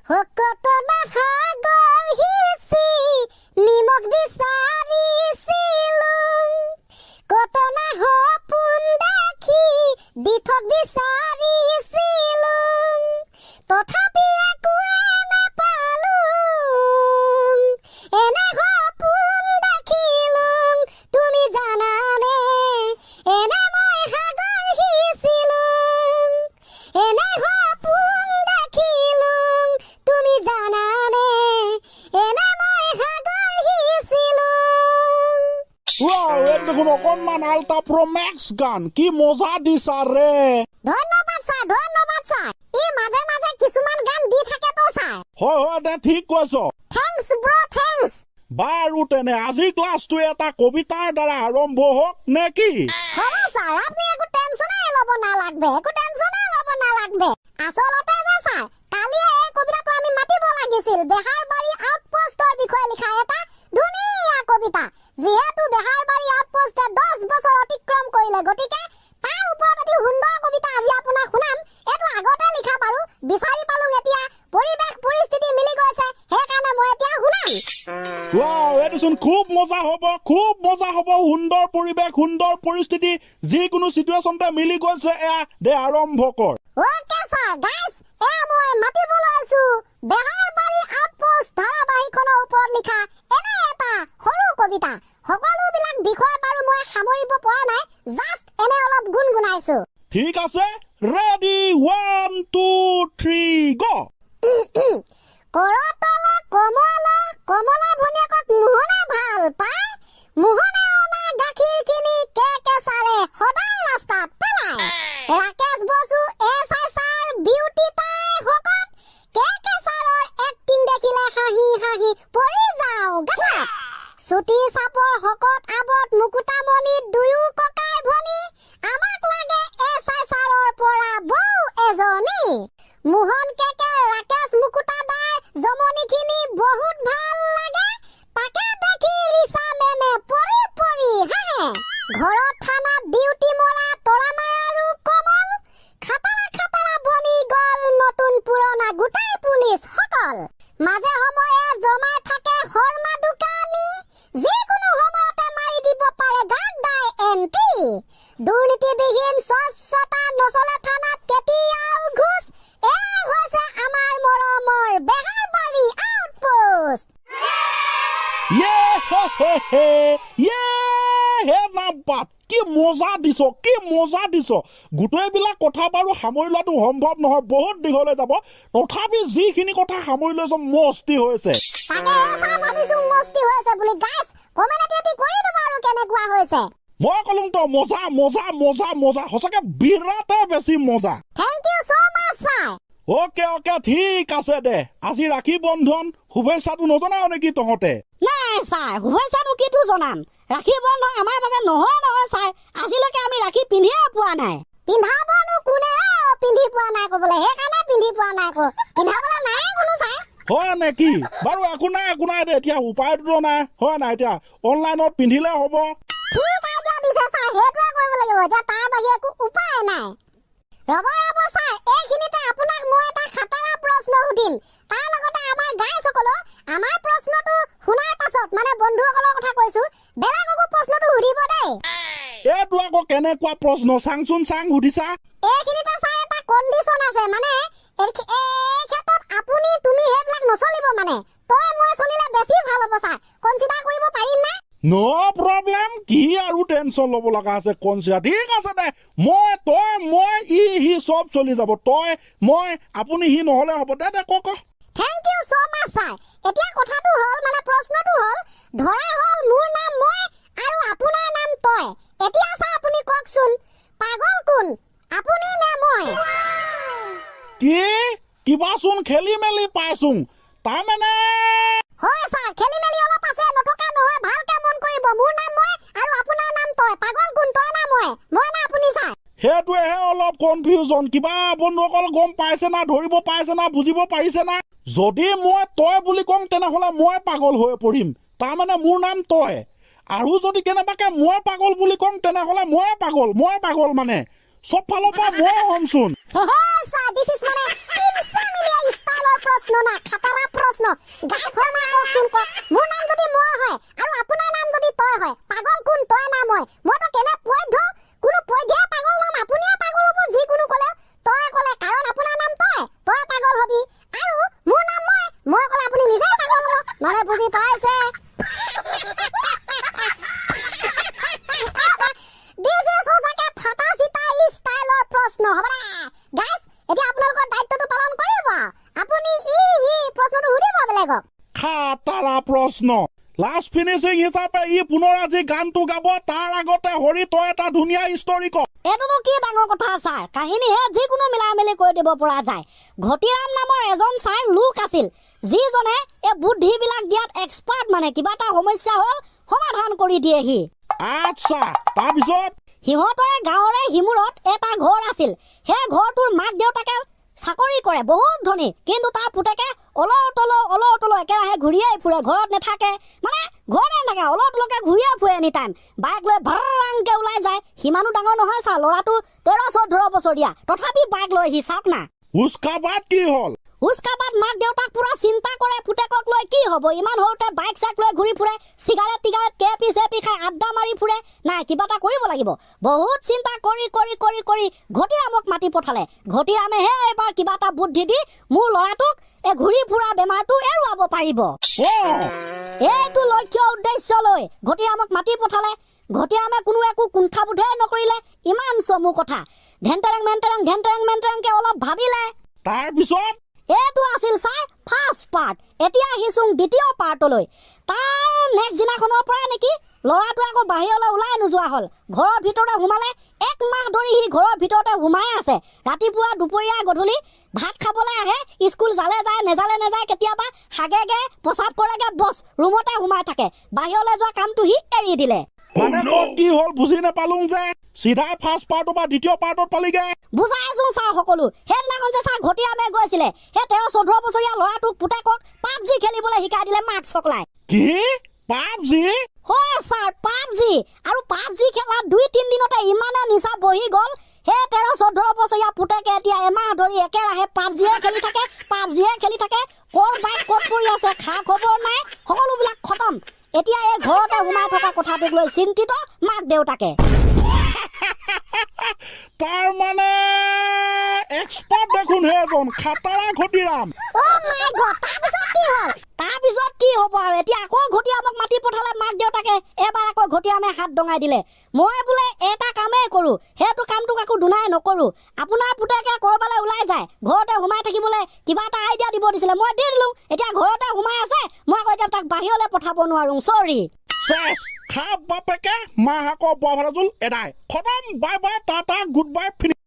কত না সাগৰ সিঁচি নিমখ বিচাৰিছিলো, কত না সপোন দেখি দিঠক বিচাৰিছিলো, তথাপি একোৱে নাপালো। এনে সপোন দেখিলো, তুমি জানানে, এনে মই সাগৰ সিঁচিলো। এনে সপোন দেখিলো, তুমি জানানে, এনে মই সাগৰ সিঁচিলো। ৱাও, এইটো দেখোন অকণমান আল্ট্ৰা প্ৰ' মেক্স গান। কি মজা দিছা ৰে! ধন্যবাদ ছাৰ, ধন্যবাদ ছাৰ। ই মাজে মাজে কিছুমান গান দি থাকেতো ছাৰ। হয় হয়, দে, ঠিক কৈছ। Thanks ব্ৰ, thanks. বাৰু, তেনে আজিৰ ক্লাছটো এটা কবিতাৰ দ্বাৰা আৰম্ভ হওক নে কি? হ'ব ছাৰ, আপুনি একো টেনচনে ল'ব নালাগবে, একো টেনচনে ল'ব নালাগবে। আচলতে যে ছাৰ, কালিয়ে এই কবিতাটো আমি মাতিব লাগিছিল। বেহাৰবাৰী আউটপোষ্টৰ বিষয়ে লিখা এটা ধুনীয়া কবিতা। যিহেতু বেহাৰবাৰী আউটপোষ্টে 10 বছৰ অতিক্ৰম কৰিলে, গতিকে তাৰ ওপৰত এটি সুন্দৰ কবিতা আজি আপোনাক শুনাম। এইটো আগতে লিখা বাৰু, বিচাৰি পালো, এতিয়া পৰিৱেশ পৰিস্থিতি মিলি গৈছে, সেইকাৰণে মই এতিয়া শুনাম। ৱাও, এইটোচোন খুব মজা হ'ব, খুব মজা হ'ব। সুন্দৰ পৰিৱেশ, সুন্দৰ পৰিস্থিতি, যিকোনো চিটুৱেশ্যনতে মিলি গৈছে এয়া। দে, আৰম্ভ কৰ। Okay sir. গাইছ, এয়া মই মাতিব লৈছো বেহাৰবাৰী আউটপোষ্ট ধাৰাবাহিকখনৰ ওপৰত লিখা এনে এটা সৰু কবিতা। সকলোবিলাক বিষয় বাৰু মই সামৰিব পৰা নাই, জাষ্ট এনে অলপ গুণগুণাইছো। ঠিক আছে, ৰেডি, ওৱান, টু, থ্ৰী, গ'! কৰতলা কমলা, কমলা ভনীয়েকক মোহনে ভাল পায়। মোহনে অনা গাখীৰখিনি কে কে ছাৰে সদায় ৰাস্তাত পেলায়। Rakesh Basu S I sir beauty তাই শকত, কে কে ছাৰৰ এক্টিং দেখিলে হাঁহি হাঁহি পৰি যাওঁ গাঁতত। চুটি চাপৰ শকত আৱত মুকুতামণি দুয়ো ককাই ভনী, আমাক লাগে এছ I ছাৰৰ পৰা বৌ এজনী। মোহন কেকে ৰাকেশ মুকুতা দাৰ জমনিখিনি বহুত ভাল লাগে, তাকে দেখি ৰিচা মেমে পৰি পৰি হাঁহে। ঘৰত থানাত ডিউটি মৰা তৰামাই আৰু কমল, খাটাৰা খাটাৰা বনি গল নতুন পুৰণা গোটেই পুলিচ সকল। মাজে সময়ে জমাই থাকে শৰ্মা দোকানী, যিকোনো সময়তে মাৰি দিব পাৰে গাৰ্ডাই এণ্ট্ৰি। দুৰ্নীতিবিহীন স্বচ্ছতা, নচলে থানাত কেতিয়াও ঘোচ, এয়াই হৈছে আমাৰ মৰমৰ বেহাৰবাৰী আউটপোষ্ট। ইয়ে হে হে হে, ইয়ে হে নামপাত, কি মজা দিছ, কি মজা দিছ! গোটেইবিলাক কথা বাৰু সামৰি লোৱাটো সম্ভৱ নহয়, বহুত দীঘলে যাব। তথাপি যিখিনি কথা সামৰি লৈছ, মস্তি হৈছে। তাকে ছাৰ, ভাবিছো মস্তি হৈছে বুলি। গাইছ, কমেণ্ট এটি কৰি দিব আৰু কেনেকুৱা হৈছে। মই ক'লো তো, মজা মজা মজা মজা, সঁচাকে বিৰাটে বেছি মজা। Thank you so much sir. Okay okay, ঠিক আছে দে। আজি ৰাখী বন্ধন, শুভেচ্ছাটো নজনাও নেকি তহঁতে? নাই ছাৰ, শুভেচ্ছাটো কিটো জনাম? ৰাখী বন্ধন আমাৰ বাবে নহয় নহয় ছাৰ, আজিলৈকে আমি ৰাখী পিন্ধিয়ে পোৱা নাই। পিন্ধাবনো কোনে অ? পিন্ধি পোৱা নাই ক'বলৈ, সেইকাৰণে পিন্ধি পোৱা নাই আকৌ, পিন্ধাবলৈ নাই কোনো ছাৰ। হয় নেকি? বাৰু, একো নাই, একো নাই দে। এতিয়া উপায়টোতো নাই, হয় নাই? এতিয়া অনলাইনত পিন্ধিলে হ'ব। ঠিক আইডিয়া দিছে ছাৰ, সেইটোৱে কৰিব লাগিব এতিয়া, তাৰ বাহিৰে একো উপায় নাই। ৰ'ব ৰ'ব ছাৰ, এইখিনিতে আপোনাক মই এটা খাটাৰা প্ৰশ্ন সুধিম। তাৰ লগতে আমাৰ গাইজসকলেও আমাৰ প্ৰশ্নটো শুনাৰ পাছত, মানে বন্ধুসকলৰ কথা কৈছো, বেলেগকো প্ৰশ্নটো সুধিব দেই। এইটো আকৌ কেনেকুৱা প্ৰশ্ন? চাংচোন চাং, সুধিছা। এইখিনিতে ছাৰ এটা কণ্ডিশ্যন আছে, মানে এই ক্ষেত্ৰত আপুনি তুমি সেইবিলাক নচলিব, মানে তই মই চলিলে বেছি ভাল হ'ব ছাৰ। কনচিডাৰ কৰিব পাৰিম না? ন' প্ৰব্লেম। কি আৰু টেনচন ল'ব লগা আছে? কনচিডাৰ, ঠিক আছে দে। মই, তই, মই, ই, সি চব চলি যাব। তই, মই, আপুনি, সি নহ'লে হ'ব। দে দে, ক ক। Thank you so much sir. এতিয়া কথাটো হ'ল, মানে প্ৰশ্নটো হ'ল, ধৰা হ'ল মোৰ নাম মই আৰু আপোনাৰ নাম তই। এতিয়া ছাৰ আপুনি কওকচোন, পাগল কোন, আপুনি নে মই? কি? কিবাচোন খেলি মেলি পাইছোং তাৰমানে। হয় ছাৰ, খেলি মেলি অলপ আছে, নথকা নহয়। ভালকে মন কৰিব, মোৰ নাম মই আৰু আপোনাৰ নাম তই। পাগল কোন, তই না মই, মই না আপুনি ছাৰ? সেইটোৱেহে অলপ কনফিউজন কিবা। বন্ধুসকল, গম পাইছে না, ধৰিব পাইছে না, বুজিব পাৰিছে না? যদি মই তই বুলি ক'ম, তেনেহ'লে মই পাগল হৈ পৰিম, তাৰমানে মোৰ নাম তই। আৰু যদি কেনেবাকে মই পাগল বুলি ক'ম, তেনেহ'লে ময়ে পাগল, মই পাগল, মানে চব ফালৰ পৰা মই হ'মচোন। হে sir, this is মানে ইনচামিলিয়া ষ্টাইলৰ প্ৰশ্ন। প্ৰশ্ন না, খাতাৰা প্ৰশ্ন। গাইছ, হয় না কওকচোন, কওক। মোৰ নাম যদি মই হয় আৰু আপোনাৰ নাম যদি তই হয়, পাগল কোন, তই না মই? মইতো কেনে পৈধ্য, কোনো পৈধ্যে পাগল নহ'ম, আপুনিয়ে পাগল হ'ব। যিকোনো ক'লে, তই ক'লে, কাৰণ আপোনাৰ নাম তই, তই পাগল হবি। আৰু মোৰ নাম মই, মই ক'লে আপুনি নিজে পাগল হ'ব। মানে বুজি পাইছে? This is সঁচাকে ফাটা চিটা ষ্টাইলৰ প্ৰশ্ন, হ'ব দে। গাইছ, এতিয়া আপোনালোকৰ দায়িত্বটো পালন কৰিব। আপুনি ই ই প্ৰশ্নটো সুধিব বেলেগক। খাতাৰা প্ৰশ্ন। লাষ্ট ফিনিচিং হিচাপে ই পুনৰ আজি গানটো গাব। তাৰ আগতে হৰি, তই এটা ধুনীয়া ষ্টৰী ক। এইটোনো কি ডাঙৰ কথা ছাৰ, কাহিনীহে, যিকোনো মিলাই মেলি কৈ দিব পৰা যায়। ঘটিৰাম নামৰ এজন ছাৰ লোক আছিল, যিজনে এই বুদ্ধিবিলাক দিয়াত এক্সপাৰ্ট। মানে কিবা এটা সমস্যা হ'ল, সমাধান কৰি দিয়েহি। আচ্ছা, তাৰপিছত? সিহঁতৰে গাঁৱৰে সিমূৰত এটা ঘৰ আছিল। সেই ঘৰটোৰ মাক দেউতাকে চাকৰি কৰে, বহুত ধনী। কিন্তু তাৰ পুতেকে অলৌ তলৌ অলৌ তলৌ একেৰাহে ঘূৰিয়েই ফুৰে, ঘৰত নাথাকে। মানে ঘৰতে নাথাকে, অলৌ তলৌকে ঘূৰিয়ে ফুৰে। এনি টাইম বাইক লৈ ভৰাংকে ওলাই যায়। সিমানো ডাঙৰ নহয় ছাৰ ল'ৰাটো, 13-14 বছৰীয়া, তথাপি বাইক লৈ সি, চাওক না। উস্কা বাদ কি হ'ল? উস্কা বাদ মাক দেউতাক পুৰা চিন্তা কৰে পুতেকক লৈ, কি হ'ব, ইমান সৰুতে বাইক চাইক লৈ ঘূৰি ফুৰে, চিগাৰেট টিগাৰেট কেপি চেপি খাই আড্ডা মাৰি ফুৰে। নাই, কিবা এটা কৰিব লাগিব। বহুত চিন্তা কৰি কৰি কৰি কৰি ঘটিৰামক মাতি পঠালে। ঘটিৰামেহে এইবাৰ কিবা এটা বুদ্ধি দি মোৰ ল'ৰাটোক এই ঘূৰি ফুৰা বেমাৰটো এৰুৱাব পাৰিব। এইটো লক্ষ্য উদ্দেশ্য লৈ ঘটিৰামক মাতি পঠালে। ঘটিৰামে কোনো একো কুণ্ঠাবোধেই নকৰিলে। ইমান চমু কথা, ধেনটেৰেং মেনটেৰেং ধেনটেৰেং মেনটেৰেংকে অলপ ভাবিলে। তাৰপিছত? এইটো আছিল ছাৰ ফাৰ্ষ্ট পাৰ্ট। এতিয়া আহিছো দ্বিতীয় পাৰ্টলৈ। তাৰ নেক্সট দিনাখনৰ পৰাই নেকি ল'ৰাটোৱে আকৌ বাহিৰলৈ ওলাই নোযোৱা হ'ল, ঘৰৰ ভিতৰতে সোমালে। এক মাহ ধৰি সি ঘৰৰ ভিতৰতে সোমাই আছে। ৰাতিপুৱা, দুপৰীয়া, গধূলি ভাত খাবলৈ আহে, স্কুল যালে যায়, নেযালে নাযায়। কেতিয়াবা হাগেগে, প্ৰস্ৰাৱ কৰেগে, বছ, ৰুমতে সোমাই থাকে। বাহিৰলৈ যোৱা কামটো সি এৰি দিলে। মানে ক'ত কি হ'ল বুজি নাপালো যে, চিধাই ফাৰ্ষ্ট পাৰ্টৰ পৰা দ্বিতীয় পাৰ্টত পালিগে। বুজাইছো ছাৰ সকলো। সেইদিনাখন যে ছাৰ ঘটিৰামে গৈছিলে, সেই 13-14 বছৰীয়া ল'ৰাটোক পুতেকক পাবজি খেলিবলৈ শিকাই দিলে মাক চকলাই। কি, পাবজি? হয় ছাৰ, পাবজি। আৰু পাবজি খেলা 2-3 দিনতে ইমানে নিচা বহি গ'ল, সেই 13-14 বছৰীয়া পুতেকে এতিয়া এমাহ ধৰি একেৰাহে পাবজিয়ে খেলি থাকে, পাবজিয়ে খেলি থাকে। ক'ৰ বাইক ক'ত পৰি আছে খা খবৰ নাই, সকলোবিলাক খতম। এতিয়া এই ঘৰতে সোমাই থকা কথাটোক লৈ চিন্তিত মাক দেউতাকে। তাৰ মানে এক্সপাৰ্ট দেখোন সেইজন খাতাৰা ঘটিৰাম। অ' মাই গড, তাৰপিছত কি হ'ল? তাৰপিছত কি হ'ব আৰু, এতিয়া আকৌ ঘটিৰামক মাতি পঠালে মাক দেউতাকে। এবাৰ আকৌ ঘটিৰামে হাত দঙাই দিলে, মই বোলে এটা কামেই কৰো, সেইটো কামটোক আকৌ দুনাই নকৰো। আপোনাৰ পুতেকে ক'ৰবালৈ ওলাই যায়, ঘৰতে সোমাই থাকিবলৈ কিবা এটা আইডিয়া দিব দিছিলে, মই দি দিলো। এতিয়া ঘৰতে সোমাই আছে, মই আকৌ এতিয়া তাক বাহিৰলৈ পঠাব নোৱাৰো, চৰি। চেছ খা বাপেকে, মাহ আকৌ বোৱা ভাত জোল এদাই খতম। Bye bye, tata, good bye, finish.